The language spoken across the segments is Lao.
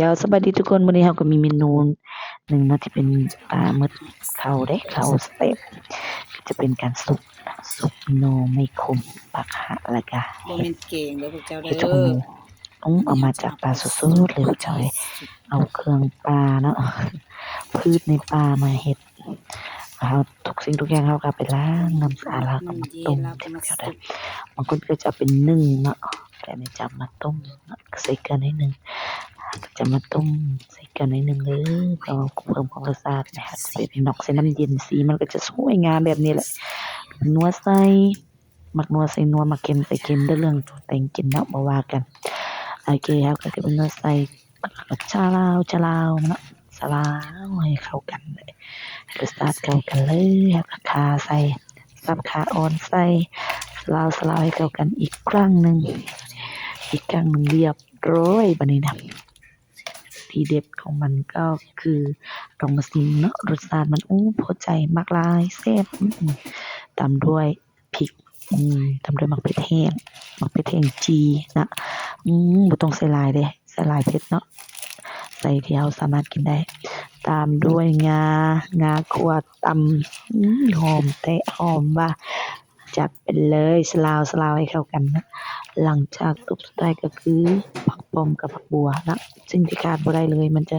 ເຈົ້າ ສະບາຍດີທຸກຄົນ, ມື້ນີ້ເຮົາກໍມີເມນູໜຶ່ງເນາະ ທີ່ເປັນປາໝຶກເຂົ້າເດ້ ເຂົ້າແຊບ ກໍຈະເປັນການຊຸບ ຊຸບໜໍ່ໄມ້ຂົມ ຜັກຫະ ແລ້ວກະ ບໍ່ແມ່ນແກງເດີພວກເຈົ້າເດີ ເຫັດຫູ ອືມ ເອົາມາຈາກປ່າສົດໆເລີຍພວກເຈົ້າເອີຍ ເອົາເຄື່ອງປ່າເນາະ ພືດໃນປ່າມາເຮັດ ເຮົາທຸກສິ່ງທຸກຢ່າງເຮົາກໍເອົາໄປລ້າງນ້ຳສະອາດ ແລ້ວກໍມາຕົ້ມເດີພວກເຈົ້າເດີ ບາງຄົນກໍຈະເອົາໄປໜຶ້ງເນາະ ແຕ່ອັນນີ້ຈະເອົາມາຕົ້ມເນາະ ໃສ່ເກືອໜ້ອຍໜຶ່ງ ຈະມາຕົ້ມໃສ່ເກືອໜ້ອຍໜຶ່ງເດີ ເພື່ອເພີ່ມຄວາມລົດຊາດໃຫ້ເຮັດເປັນນອກໃສ່ນ້ຳເຢັນ ສີມັນກໍຈະສວຍງາມແບບນີ້ແຫຼະ ນົວໃສ່ ມັກນົວໃສ່ນົວ ມັກເຄັມໃສ່ເຄັມ ເລື່ອງແຕ່ງກິນເນາະ ບໍ່ວ່າກັນ ໂອເຄ ເຮົາກໍຈະເປັນນົວໃສ່ ແລ້ວກໍຊະລາວ ຊະລາວເນາະ ຊະລາວໃຫ້ເຂົ້າກັນ ໃຫ້ລົດຊາດເຂົ້າກັນເລີຍ ເຮົາກໍຂ່າໃສ່ ສັບຂ່າອ່ອນໃສ່ ຊະລາວ ຊະລາວໃຫ້ເຂົ້າກັນອີກຄັ້ງໜຶ່ງ ອີກຄັ້ງໜຶ່ງ ຮຽບຮ້ອຍ ບາດນີ້ນະ ທີເດັດຂອງມັນກໍຄື ຕ້ອງມາຊິມເນາະ ລົດຊາດມັນ ໂອ້ ພໍໃຈ ມັກຫຼາຍ ແຊບ ອືມ ຕາມດ້ວຍ ພິກ ອືມ ຕາມດ້ວຍໝາກເຜັດແຫ້ງ ໝາກເຜັດແຫ້ງຈີ່ນະ ອືມ ບໍ່ຕ້ອງໃສ່ຫຼາຍເດ້ ໃສ່ຫຼາຍເຜັດເນາະ ໃສ່ທີ່ເຮົາສາມາດກິນໄດ້ ຕາມດ້ວຍງາ ງາຂົ້ວຕຳ ອືມ ຫອມແທ້ ຫອມວ່າ ຈັດໄປເລີຍ ຊະລາວ ຊະລາວໃຫ້ເຂົ້າກັນນະ ຫຼັງຈາກສຸບສຸດທ້າຍກໍຄື ຜັກປ້ອມກັບຜັກບົ່ວນະ ສິ່ງທີ່ຂາດບໍ່ໄດ້ເລີຍ ມັນຈະ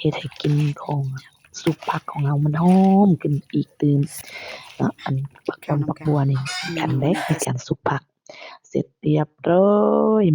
ເຮັດໃຫ້ກິ່ນຂອງ ຊຸບຜັກຂອງເຮົາມັນຫອມຂຶ້ນອີກຕື່ມເນາະ ອັນຜັກປ້ອມຜັກບົ່ວນີ້ສຳຄັນເດ້ໃນການຊຸບຜັກ ເສັດຮຽບຮ້ອຍ